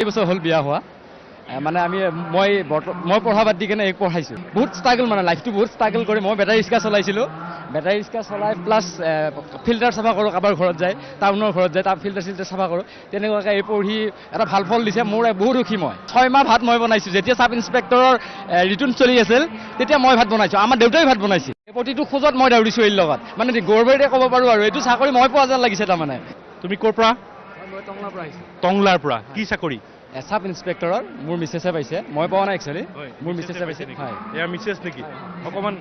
বছৰ হ'ল বিয়া হোৱা। মানে আমি মই মই পঢ়া বাদ দি কেনে এইক পঢ়াইছোঁ। বহুত ষ্ট্ৰাগল, মানে লাইফটো বহুত ষ্ট্ৰাগল কৰি মই বেটাৰী ৰিক্সা চলাইছিলোঁ। বেটাৰী ৰিক্সা চলাই প্লাছ ফিল্টাৰ চাফা কৰোঁ, কাৰোবাৰ ঘৰত যায়, টাউনৰ ঘৰত যায়, তাত ফিল্টাৰ চিল্টাৰ চাফা কৰোঁ। তেনেকুৱাকৈ এই পঢ়ি এটা ভাল ফল দিছে, মোৰ বহুত সুখী মই। 6 মাহ ভাত মই বনাইছোঁ। যেতিয়া চাব ইনস্পেক্টৰৰ ৰিটাৰ্ণ চলি আছিল, তেতিয়া মই ভাত বনাইছোঁ। আমাৰ দেউতাই ভাত বনাইছিল। প্ৰতিটো খোজত মই দৌৰিছোঁ এইৰ লগত। মানে গৌৰৱেৰে ক'ব পাৰোঁ আৰু এইটো চাকৰি মই পোৱা যেন লাগিছে তাৰমানে। তুমি ক'ৰ পৰা? মই টংলাৰ পৰা আহিছোঁ। টংলাৰ পৰা। কি চাকৰি? চাব ইনস্পেক্টৰৰ। মোৰ মিছেছে পাইছে, মই পোৱা নাই একচুৱেলি। মোৰ মিছেছে পাইছে, হয়। ইয়াৰ মিছেছ নেকি? অকণমান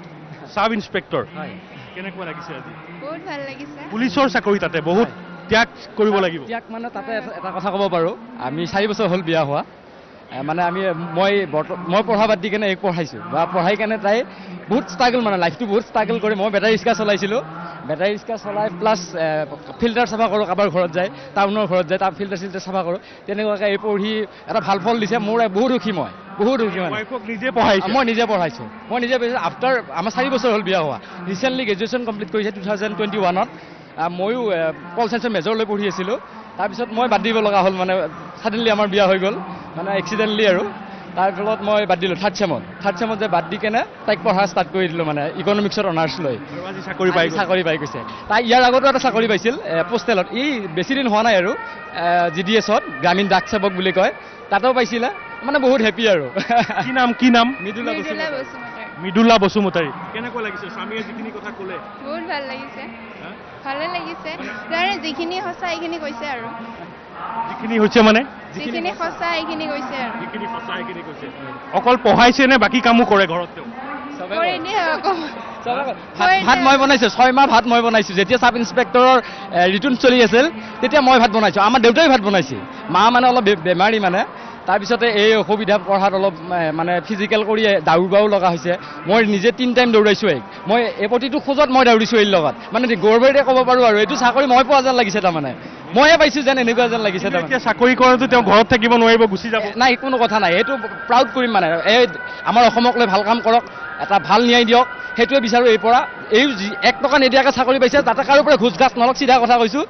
চাব ইনস্পেক্টৰ। হয়। কেনেকুৱা লাগিছে আজি? বহুত ভাল লাগিছে। পুলিচৰ চাকৰি, তাতে বহুত ত্যাগ কৰিব লাগিব। ত্যাগ মানে তাতে এটা কথা ক'ব পাৰোঁ, আমি 4 বছৰ হ'ল বিয়া হোৱা। মানে আমি মই মই পঢ়া বাদ দি কেনে এইক পঢ়াইছোঁ বা পঢ়াই কেনে তাই বহুত ষ্ট্ৰাগল, মানে লাইফটো বহুত ষ্ট্ৰাগল কৰি মই বেটাৰী ৰিক্সা চলাইছিলোঁ। বেটাৰী ৰিক্সা চলাই প্লাছ ফিল্টাৰ চাফা কৰোঁ, কাৰোবাৰ ঘৰত যায়, টাউনৰ ঘৰত যায়, তাত ফিল্টাৰ চিল্টাৰ চাফা কৰোঁ। তেনেকুৱাকৈ এই পঢ়ি এটা ভাল ফল দিছে, মোৰ বহুত সুখী মই, বহুত সুখী মানে। ৱাইফক নিজে পঢ়াইছে? মই নিজে পঢ়াইছোঁ, মই নিজে পঢ়াইছোঁ। আফটাৰ আমাৰ 4 বছৰ হ'ল বিয়া হোৱা। ৰিচেণ্টলি গ্ৰেজুৱেশ্যন কমপ্লিট কৰিছে 2021ত। ময়ো পল চায়েন্সৰ মেজৰ লৈ পঢ়ি আছিলোঁ। তাৰপিছত মই বাদ দিব লগা হ'ল, মানে ছাডেনলি আমাৰ বিয়া হৈ গ'ল, মানে এক্সিডেণ্টলি আৰু তাৰ ফলত মই বাদ দিলোঁ থাৰ্ড চেমত। থাৰ্ড চেমত যে বাদ দি কেনে তাইক পঢ়া ষ্টাৰ্ট কৰি দিলোঁ, মানে ইকনমিক্সত অনাৰ্ছ লৈ। আৰু আজি চাকৰি পাই আজি চাকৰি পাই গৈছে তাই। ইয়াৰ আগতো এটা চাকৰি পাইছিল পোষ্টেলত, এই বেছি দিন হোৱা নাই আৰু, জিডিএছত, গ্ৰামীণ ডাক সেৱক বুলি কয়, তাতেও পাইছিলে। মানে বহুত হেপী আৰু। কি নাম, কি নাম? মৃদুলা। মৃদুলা বসুমতাৰী। বসুমতাৰী। মৃদুলা বসুমতাৰী। কেনেকুৱা লাগিছে স্বামীয়ে যিখিনি কথা ক'লে? বহুত ভাল লাগিছে। হা? ভালে লাগিছে, তাৰে যিখিনি সঁচা এইখিনি কৈছে আৰু। যিখিনি হৈছে মানে? যিখিনি সঁচা এইখিনি কৈছে আৰু। যিখিনি সঁচা সেইখিনি কৈছে। অকল পঢ়াইছে নে বাকী কামো কৰে ঘৰত তেওঁ? চবে কৰি কৰে। দিয়ে আকৌ। চবে কৰে। ভাত মই বনাইছোঁ, 6 মাহ ভাত মই বনাইছোঁ। যেতিয়া চাব ইনস্পেক্টৰৰ ৰিটাৰ্ণ চলি আছিল, তেতিয়া মই ভাত বনাইছোঁ। আমাৰ দেউতাই ভাত বনাইছিল, মা মানে অলপ বেমাৰী মানে। তাৰপিছতে এই অসুবিধা, পঢ়াত অলপ মানে ফিজিকেল কৰি দৌৰবাও লগা হৈছে। মই নিজে তিনি টাইম দৌৰাইছোঁ এইক। মই এই প্ৰতিটো খোজত মই দৌৰিছোঁ এইৰ লগত। মানে গৌৰৱেৰে ক'ব পাৰোঁ আৰু এইটো চাকৰি মই পোৱা যেন লাগিছে তাৰমানে, ময়ে পাইছোঁ যেন এনেকুৱা যেন লাগিছে কিন্তু তাৰমানে। এতিয়া চাকৰি কৰাটো তেওঁ ঘৰত থাকিব নোৱাৰিব, গুচি যাব। নাই, কোনো কথা নাই। এইটো প্ৰাউড কৰিম। মানে এই আমাৰ অসমক লৈ ভাল কাম কৰক, এটা ভাল ন্যায় দিয়ক, সেইটোৱে বিচাৰোঁ এই পৰা। এই 1 টকা নিদিয়াকৈ চাকৰি পাইছে, তাতে কাৰো পৰা ঘোচ ঘাচ নলওক, চিধা কথা কৈছোঁ।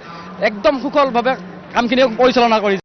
একদম সুকলভাৱে কামখিনি পৰিচালনা কৰি